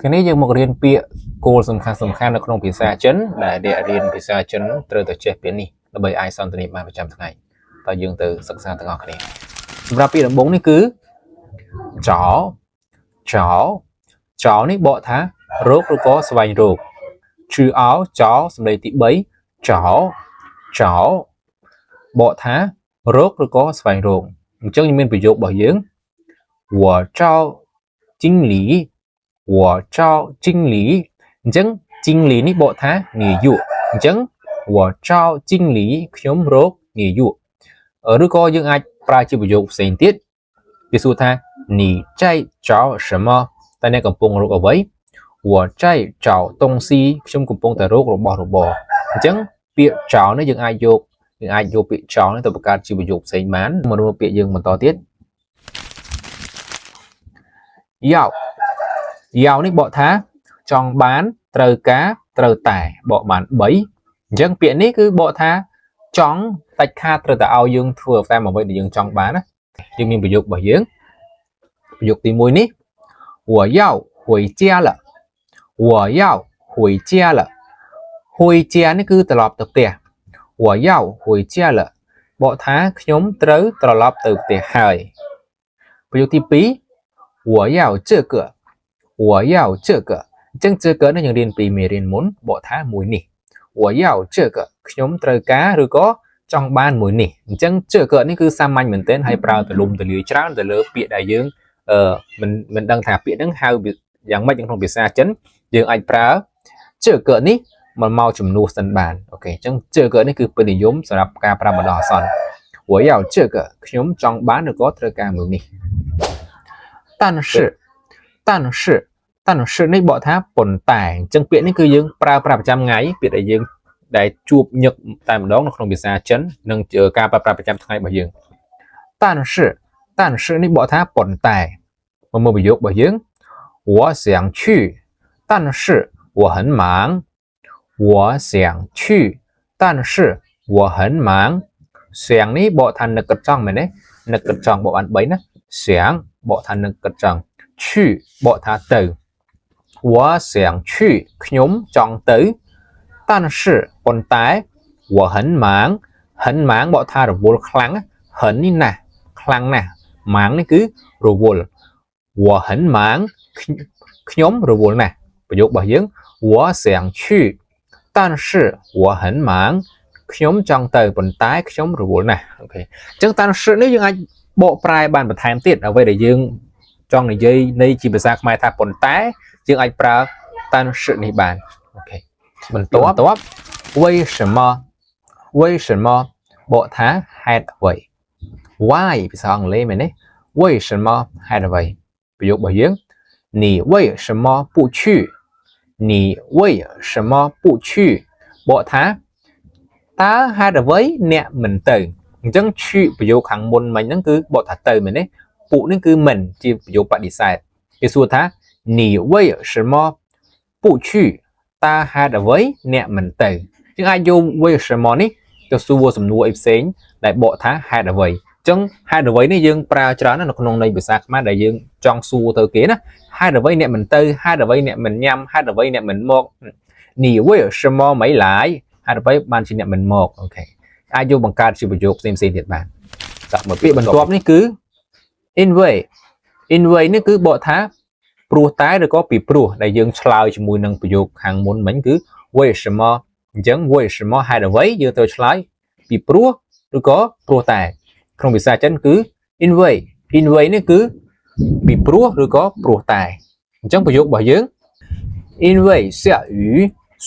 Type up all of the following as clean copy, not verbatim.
ថ្ងៃនេះយើងមករៀនពាក្យគោលសំខាន់សំខាន់នៅក្នុងភាសាចិនដែលអ្នករៀនភាសាចិនត្រូវតែចេះពាក្យនេះដើម្បីអាចសន្ទនាបានប្រចាំថ្ងៃតើយើងទៅសិក្សាទាំងអស់គ្នាសម្រាប់ពាក្យដំបូងនេះគឺចោចោចោនេះបកថារោគឬក៏ស្វែងរកជឺអោចោសម្លេងទី3ចោចោបកថារោគឬក៏ស្វែងរកអញ្ចឹងយើងមានប្រយោគរបស់យើង我找经理我找经理អញ្ចឹង经理នេះបកថានាយកអញ្ចឹង我找经理ខ្ញុំរកនាយកឬក៏យើងអាចប្រើជាប្រយោគផ្សេងទៀតគេសួរថា你在找什么តើអ្នកកំពុងរកអ្វី我在找东西ខ្ញុំកំពុងតែរករបស់របរអញ្ចឹងពាក្យចោនេះយើងអាចយកយើងអាចយកពាក្យចោនេះទៅបង្កើតជាប្រយោគផ្សេងបានមកមើលពាក្យយើងបន្តទៀតយ៉ាវយ៉ាវនេះបកថាចង់បានត្រូវការត្រូវតែបកបាន3អញ្ចឹងពាក្យនេះគឺបកថាចង់ដាច់ខាតត្រូវតែឲ្យយើងធ្វើតាមអ្វីដែលយើងចង់បានណាយើងមានប្រយោគរបស់យើងប្រយោគទី1នេះ我要回家了我要回家了回家នេះគឺត្រឡប់ទៅផ្ទះ我要回家了បកថាខ្ញុំត្រូវត្រឡប់ទៅផ្ទះហើយប្រយោគទី2我要这个我要这个អញ្ចឹង这个នេះយើងរៀនពីមេរៀនមុនបកថាមួយនេះ我要这个ខ្ញុំត្រូវការឬក៏ចង់បានមួយនេះអញ្ចឹង这个នេះគឺសាមញ្ញមែនទែនហើយប្រើទលំទលាយច្រើនទៅលើពាក្យដែលយើងអឺមិនមិនដឹងថាពាក្យហ្នឹងហៅយ៉ាងម៉េចក្នុងភាសាចិនយើងអាចប្រើ这个នេះមកមកជំនួសសិនបាន OK អញ្ចឹង这个នេះគឺពេញនិយមសម្រាប់ការប្រើបណ្ដោះអាសន្ន我要这个ខ្ញុំចង់បានឬក៏ត្រូវការមួយនេះ但是但是但是នេះបកថាប៉ុន្តែអញ្ចឹងពាក្យនេះគឺយើងប្រើប្រាស់ប្រចាំថ្ងៃពាក្យដែលយើងដែលជួបញឹកតែម្ដងនៅក្នុងភាសាចិននិងការប្រើប្រាស់ប្រចាំថ្ងៃរបស់យើង但是但是នេះបកថាប៉ុន្តែមកមើលប្រយោគរបស់យើង我想去但是我很忙我想去但是我很忙想នេះបកថានឹកគិតចង់មែនទេនឹកគិតចង់បកបាន3ណា想បកថានឹកគិតចង់去បកថាទៅ我想去ខ្ញុំចង់ទៅ但是ប៉ុន្តែ我很忙很忙បកថារវល់ខ្លាំង很នេះណាស់ខ្លាំងណាស់忙នេះគឺរវល់我很忙ខ្ញុំរវល់ណាស់ប្រយោគរបស់យើង我想去但是我很忙ខ្ញុំចង់ទៅប៉ុន្តែខ្ញុំរវល់ណាស់ OK អញ្ចឹង但是នេះយើងអាចបកប្រែបានបន្ថែមទៀតអ្វីដែលយើងចង់និយាយនៃជាភាសាខ្មែរថាប៉ុន្តែយើងអាចប្រើ但是នេះបាន OK បន្ទាប់បន្ទាប់为什么为什么បកថាហេតុអ្វី why ភាសាអង់គ្លេសមែនទេ为什么ហេតុអ្វីប្រយោគរបស់យើង你为什么不去你为什么不去បកថាតើហេតុអ្វីអ្នកមិនទៅអញ្ចឹង去ប្រយោគខាងមុនមិញហ្នឹងគឺបកថាទៅមែនទេពុនេះគឺមិនជាប្រយោគបដិសេធគេសួរថា你为什么不去តើហេតុអ្វីអ្នកមិនទៅយើងអាចយក为什么នេះទៅសួរសំណួរអីផ្សេងដែលបកថាហេតុអ្វីអញ្ចឹងហេតុអ្វីនេះយើងប្រើច្រើនណាស់នៅក្នុងន័យភាសាខ្មែរដែលយើងចង់សួរទៅគេណាហេតុអ្វីអ្នកមិនទៅហេតុអ្វីអ្នកមិនញ៉ាំហេតុអ្វីអ្នកមិនមក你为什么没来ហេតុអ្វីបានជាអ្នកមិនមក OK អាចយកបង្កើតជាប្រយោគផ្សេងៗទៀតបានតមកពាក្យបន្ទាប់នេះគឺ 因为因为នេះគឺបកថាព្រោះតែឬក៏ពីព្រោះដែលយើងឆ្លើយជាមួយនឹងប្រយោគខាងមុនមិញគឺ为什么អញ្ចឹង为什么ហេតុអ្វីយើងត្រូវឆ្លើយពីព្រោះឬក៏ព្រោះតែក្នុងភាសាចិនគឺ因为因为នេះគឺពីព្រោះឬក៏ព្រោះតែអញ្ចឹងប្រយោគរបស់យើង因为下雨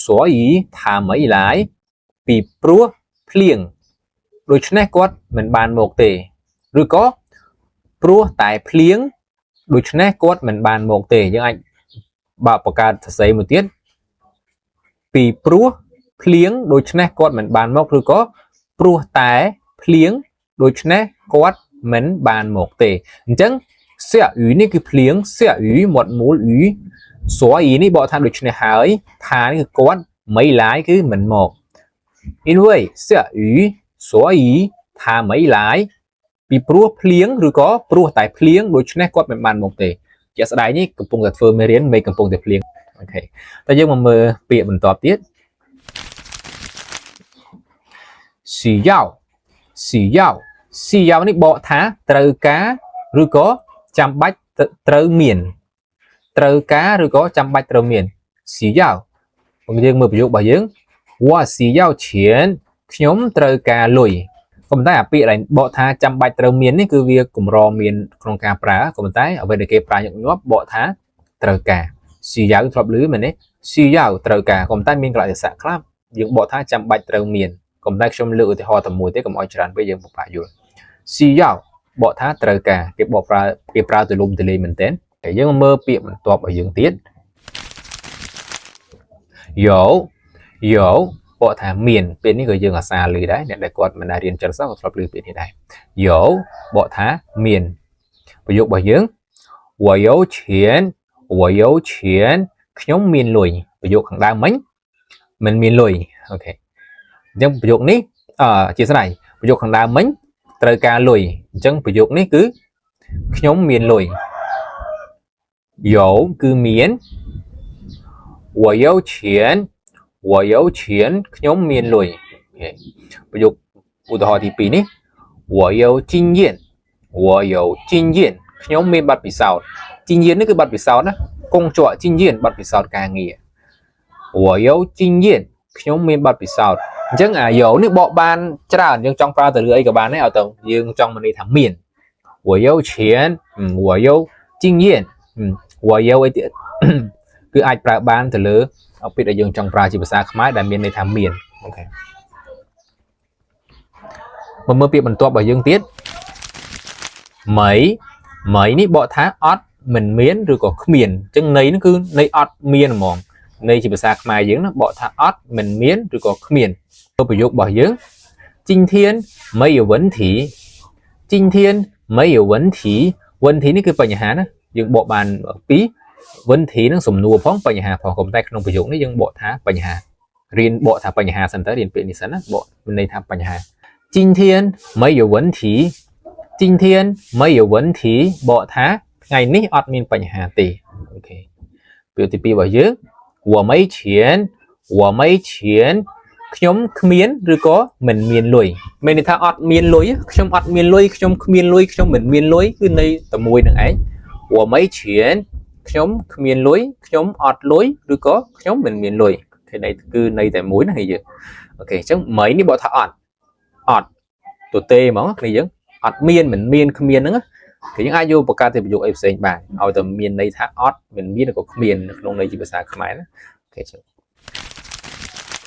所以他没来ពីព្រោះភ្លៀងដូច្នេះគាត់មិនបានមកទេឬក៏ព្រោះតែភ្លៀងដូច្នេះគាត់មិនបានមកទេយើងអាចបើបង្កើតសរសេរមួយទៀតពីព្រោះភ្លៀងដូច្នេះគាត់មិនបានមកឬក៏ព្រោះតែភ្លៀងដូច្នេះគាត់មិនបានមកទេអញ្ចឹង下雨នេះគឺភ្លៀង下雨មាត់មូល雨所以នេះបកថាដូច្នេះហើយ他នេះគឺគាត់没来គឺមិនមក因为下雨所以他没来ពីព្រោះភ្លៀងឬក៏ព្រោះតែភ្លៀងដូច្នេះគាត់មិនបានមកទេ ជាក់ស្ដែងនេះកំពុងតែធ្វើមេរៀនមេឃកំពុងតែភ្លៀង okay តែយើងមកមើលពាក្យបន្ទាប់ទៀត需要需要需要នេះបកថាត្រូវការឬក៏ចាំបាច់ត្រូវមានត្រូវការឬក៏ចាំបាច់ត្រូវមាន需要បើយើងមើលប្រយោគរបស់យើង我需要钱ខ្ញុំត្រូវការលុយក៏ប៉ុន្តែអាពាក្យដែលបកថាចាំបាច់ត្រូវមាននេះគឺវាកម្រមានក្នុងការប្រើក៏ប៉ុន្តែអ្វីដែលគេប្រើញឹកញាប់បកថាត្រូវការ需要ធ្លាប់ឮមែនទេ需要ត្រូវការក៏ប៉ុន្តែមានកលៈទេសៈខ្លះយើងបកថាចាំបាច់ត្រូវមានក៏ប៉ុន្តែខ្ញុំលើកឧទាហរណ៍តែមួយទេកុំឲ្យច្រើនពេកយើងពិបាកយល់需要បកថាត្រូវការគេបកប្រើគេប្រើទូលំទូលាយមែនទែនហើយយើងមកមើលពាក្យបន្ទាប់ឲ្យយើងទៀត有有បកថាមានពាក្យនេះក៏យើងអាសាឮដែរអ្នកដែលគាត់មិនដែលរៀនចិនសោះក៏ធ្លាប់ឮពាក្យនេះដែរ有បកថាមានប្រយោគរបស់យើង我有钱我有钱ខ្ញុំមានលុយប្រយោគខាងដើមមិញមិនមានលុយ okay អញ្ចឹងប្រយោគនេះអឺអធិស្ឋានប្រយោគខាងដើមមិញត្រូវការលុយអញ្ចឹងប្រយោគនេះគឺខ្ញុំមានលុយ有គឺមាន我有钱我有钱ខ្ញុំមានលុយប្រយោគឧទាហរណ៍ទី2នេះ我有经验我有经验ខ្ញុំមានបទពិសោធន៍经验នេះគឺបទពិសោធន៍ណា工作经验បទពិសោធន៍ការងារ我有经验ខ្ញុំមានបទពិសោធន៍អញ្ចឹងអា有នេះបកបានច្រើនយើងចង់ប្រើទៅលើអីក៏បានដែរឲ្យទៅយើងចង់មានន័យថាមាន我有钱我有经验我有អីទៀតគឺអាចប្រើបានទៅលើពាក្យដែលយើងចង់ប្រើជាភាសាខ្មែរដែលមានន័យថាមាន okay មកមើលពាក្យបន្ទាប់របស់យើងទៀត没没នេះបកថាអត់មិនមានឬក៏គ្មានអញ្ចឹងន័យហ្នឹងគឺន័យអត់មានហ្មងន័យជាភាសាខ្មែរយើងណាបកថាអត់មិនមានឬក៏គ្មានប្រយោគរបស់យើង今天没有问题今天没有问题问题នេះគឺបញ្ហាណាយើងបកបានពីរ问题នឹងសំណួរផងបញ្ហាផងក៏ប៉ុន្តែក្នុងប្រយោគនេះយើងបកថាបញ្ហារៀនបកថាបញ្ហាសិនទៅរៀនពាក្យនេះសិនណាបកមានន័យថាបញ្ហា今天没有问题今天没有问题បកថាថ្ងៃនេះអត់មានបញ្ហាទេ okay ពាក្យទី2របស់យើង我没钱我没钱ខ្ញុំគ្មានឬក៏មិនមានលុយមានន័យថាអត់មានលុយខ្ញុំអត់មានលុយខ្ញុំគ្មានលុយខ្ញុំមិនមានលុយគឺន័យតែមួយនឹងឯង我没钱ខ្ញុំគ្មានលុយខ្ញុំអត់លុយឬក៏ខ្ញុំមិនមានលុយគឺន័យគឺន័យតែមួយណាយើង okay អញ្ចឹង没នេះបកថាអត់អត់ទទេហ្មងគ្នាយើងអត់មានមិនមានគ្មានហ្នឹងគឺយើងអាចយកបង្កើតជាប្រយោគអីផ្សេងបានឲ្យតែមានន័យថាអត់មិនមានឬក៏គ្មាននៅក្នុងន័យជាភាសាខ្មែរណា okay ចឹង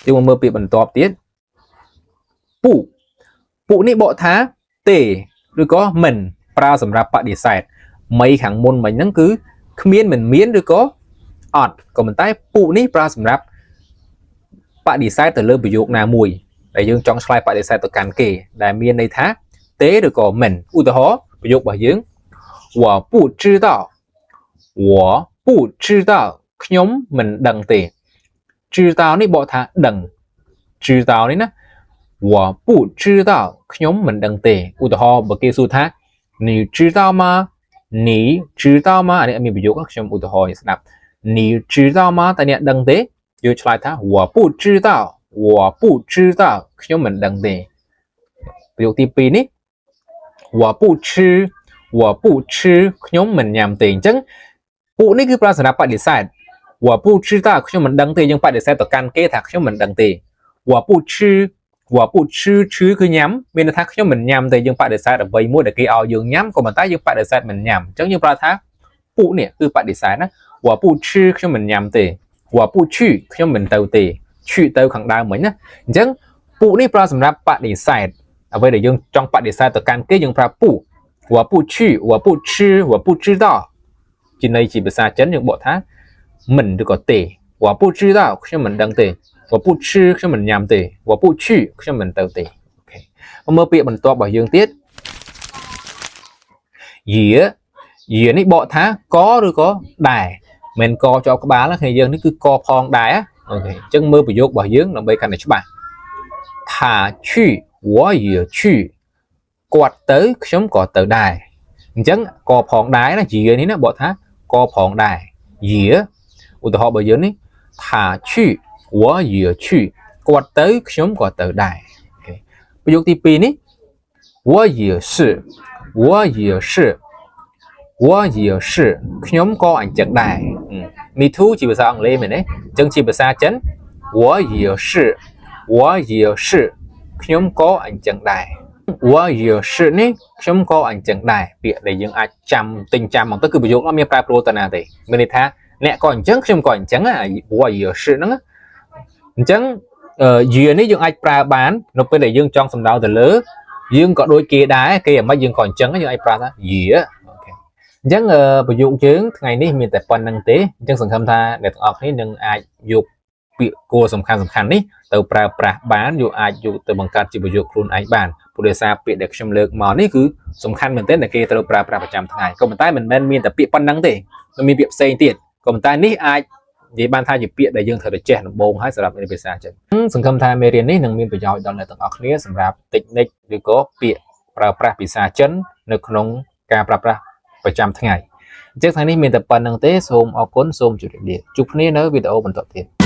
យើងមកមើលពាក្យបន្ទាប់ទៀត不不នេះបកថាទេឬក៏មិនប្រើសម្រាប់បដិសេធ没ខាងមុនមិញហ្នឹងគឺគ្មានមិនមានឬក៏អត់ក៏ប៉ុន្តែ不នេះប្រើសម្រាប់បដិសេធទៅលើប្រយោគណាមួយដែលយើងចង់ឆ្លើយបដិសេធទៅកាន់គេដែលមានន័យថាទេឬក៏មិនឧទាហរណ៍ប្រយោគរបស់យើង我不知道我不知道ខ្ញុំមិនដឹងទេ知道នេះបកថាដឹង知道នេះណា我不知道ខ្ញុំមិនដឹងទេឧទាហរណ៍បើគេសួរថា你知道吗你知道吗អានេះអត់មានប្រយោគខ្ញុំឧទាហរណ៍ឲ្យស្ដាប់你知道吗តើអ្នកដឹងទេយើងឆ្លើយថា我不知道我不知道ខ្ញុំមិនដឹងទេប្រយោគទី2នេះ我不吃我不吃ខ្ញុំមិនញ៉ាំទេអញ្ចឹង不នេះគឺប្រើសម្រាប់បដិសេធ我不知道ខ្ញុំមិនដឹងទេយើងបដិសេធទៅកាន់គេថាខ្ញុំមិនដឹងទេ我不吃我不吃吃គឺញ៉ាំមានន័យថាខ្ញុំមិនញ៉ាំទេយើងបដិសេធអ្វីមួយដែលគេឲ្យយើងញ៉ាំក៏ប៉ុន្តែយើងបដិសេធមិនញ៉ាំអញ្ចឹងយើងប្រើថា不នេះគឺបដិសេធណា我不吃ខ្ញុំមិនញ៉ាំទេ我不去ខ្ញុំមិនទៅទេ去ទៅខាងដើមមិញណាអញ្ចឹង不នេះប្រើសម្រាប់បដិសេធអ្វីដែលយើងចង់បដិសេធទៅកាន់គេយើងប្រើ不我不去我不吃我不知道ជាន័យជាភាសាចិនយើងបកថាមិនឬក៏ទេ我不知道ខ្ញុំមិនដឹងទេ我不吃ខ្ញុំមិនញ៉ាំទេ我不去ខ្ញុំមិនទៅទេ okay មកមើលពាក្យបន្ទាប់របស់យើងទៀត也也នេះបកថាកឬក៏ដែរមិនកជាប់ក្បាលគ្នាយើងនេះគឺកផងដែរ okay អញ្ចឹងមើលប្រយោគរបស់យើងដើម្បីកាន់តែច្បាស់他去我也去គាត់ទៅខ្ញុំក៏ទៅដែរអញ្ចឹងក៏ផងដែរណាជានេះណាបកថា ក៏ផងដែរ也ឧទាហរណ៍បើយើងនេះ他去我也去គាត់ទៅខ្ញុំក៏ទៅដែរ okay ប្រយោគទី2នេះ我也是我也是我也是ខ្ញុំក៏អញ្ចឹងដែរ me too ជាភាសាអង់គ្លេសមែនទេអញ្ចឹងជាភាសាចិន我也是我也是ខ្ញុំក៏អញ្ចឹងដែរ我也是នេះខ្ញុំក៏អញ្ចឹងដែរពាក្យដែលយើងអាចចាំទិញចាំមកទៅគឺប្រយោគអត់មានប្រែប្រួលទៅណាទេមានន័យថាអ្នកក៏អញ្ចឹងខ្ញុំក៏អញ្ចឹង我也是ហ្នឹងអញ្ចឹងយានេះយើងអាចប្រើបាននៅពេលដែលយើងចង់សំដៅទៅលើយើងក៏ដូចគេដែរគេអាម៉េចយើងក៏អញ្ចឹងយើងអាចប្រើថាយា okay អញ្ចឹងប្រយោគយើងថ្ងៃនេះមានតែប៉ុណ្្នឹងទេអញ្ចឹងសង្ឃឹមថាអ្នកទាំងអស់គ្នានឹងអាចយកពាក្យគោលសំខាន់សំខាន់នេះទៅប្រើប្រាស់បានយកអាចយកទៅបង្កើតជាប្រយោគខ្លួនឯងបានព្រោះដោយសារពាក្យដែលខ្ញុំលើកមកនេះគឺសំខាន់មែនទែនដែលគេត្រូវប្រើប្រាស់ប្រចាំថ្ងៃក៏ប៉ុន្តែមិនមែនមានតែពាក្យប៉ុណ្្នឹងទេมันមានពាក្យផ្សេងទៀតក៏ប៉ុន្តែនេះអាចនិយាយបានថាជាពាក្យដែលយើងត្រូវតែចេះដំបូងហើយសម្រាប់ភាសាចិនសង្ឃឹមថាមេរៀននេះនឹងមានប្រយោជន៍ដល់អ្នកទាំងអស់គ្នាសម្រាប់ technique ឬក៏ពាក្យប្រើប្រាស់ភាសាចិននៅក្នុងការប្រើប្រាស់ប្រចាំថ្ងៃអញ្ចឹងថ្ងៃនេះមានតែប៉ុណ្្នឹងទេសូមអរគុណសូមជម្រាបលាជួបគ្នានៅវីដេអូបន្តទៀត។